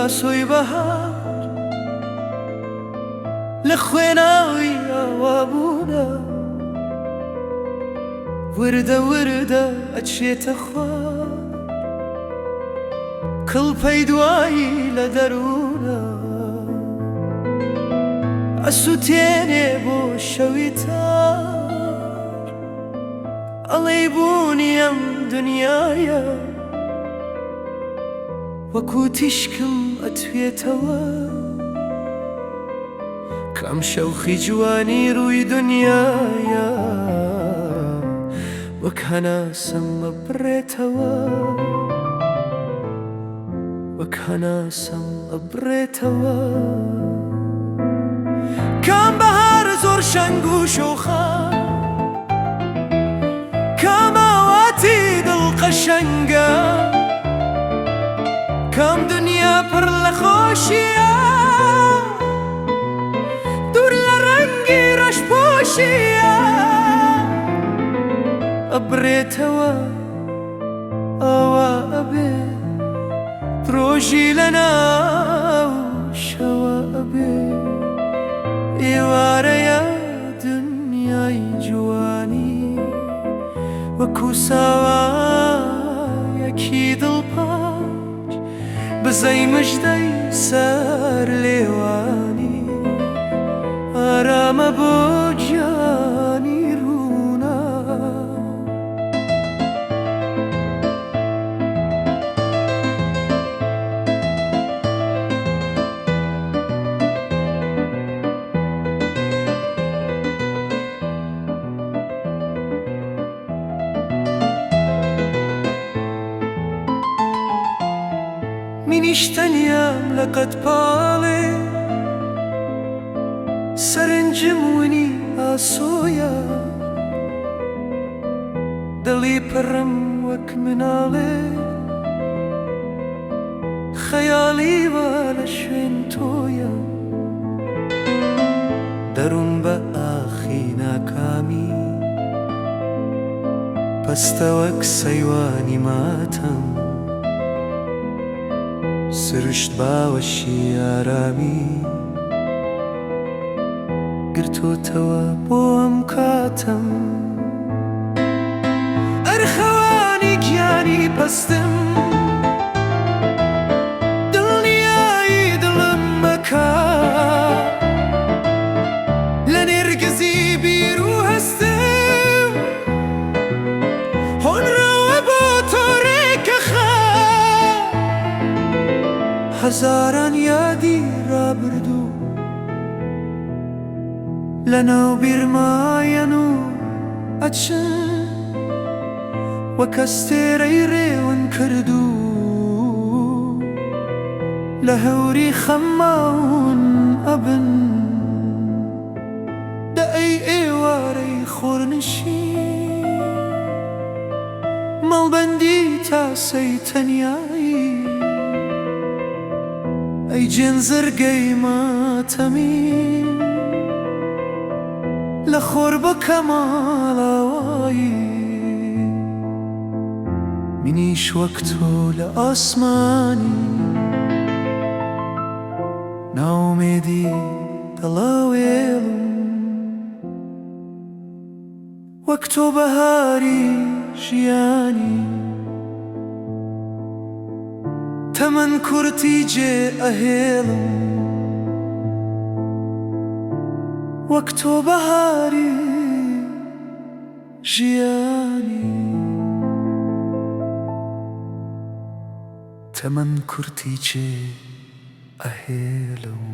ئاسۆی بەهار لە خوێناوی ئاوابوونە وردە وردە ئەچێتە خوار کڵپەی دوایی لە دەروونە ئەسوتێنێ بۆ شەوی تار ئەڵێی بوونی ئەم دنیایە وەکو تیشکم ئەتوێتەوە کام شەوخی جوانی ڕووی دنیایە وەک هەناسەم ئەبڕێتەوە وەک هەناسەم ئەبڕێتەوە کام بەهار زۆر شەنگ و شۆخە کام ئاواتی دڵ قەشەنگە کام دنیا پڕ لە خۆشیە دوور لە ڕەنگی ڕەش پۆشیە ئەبڕێتەوە ئاوا ئەبێ ڕۆژی لە ناو شەوە ئەبێ ئێوارەیە دنیای جوانی وەکو ساوایەکی دڵپاک بزەی مژدەی سەر لێوانی ئارامە بۆ گیانی ڕووناک. منیش تەنیام لە قەد پاڵێ سەرنجم ونی ئاسۆیە دڵی پڕم وەک مناڵێ خەیاڵی وا لە شوێن تۆیە دەروون بە ئاخی ناکامی پەستە وەک سەیوانی ماتەم سروشت باوەشی ئارامی گرتۆتەوە بۆ ئەم کاتەم ئەرخەوانی گیانی پەستم دڵنیایی دڵم مەکە لە نێرگزی بیر و هەستم هۆنراوە بۆ تۆ ڕێکەخە هەزاران یادی ڕابردوو لەناو بیرمایەن و ئەچن وەک ئەستێرەی ڕێون کردوو لە هەوری خەماون ئەبن. دە ئەی ئێوارەی خۆرنشین مەڵبەندی تاسەی تەنیایی ئەی جێنزرگەی ماتەمین لە خۆر بکە ماڵاوایی منیش وەک تۆ لە ئاسمانی نائومێدی دەڵاوێڵم وەک تۆ بەهاری ژیانی تەمەن کورتی جێ ئەهێڵم وەک تۆ بەهاری ژیانی تەمەن کورتی جێ ئەهێڵم.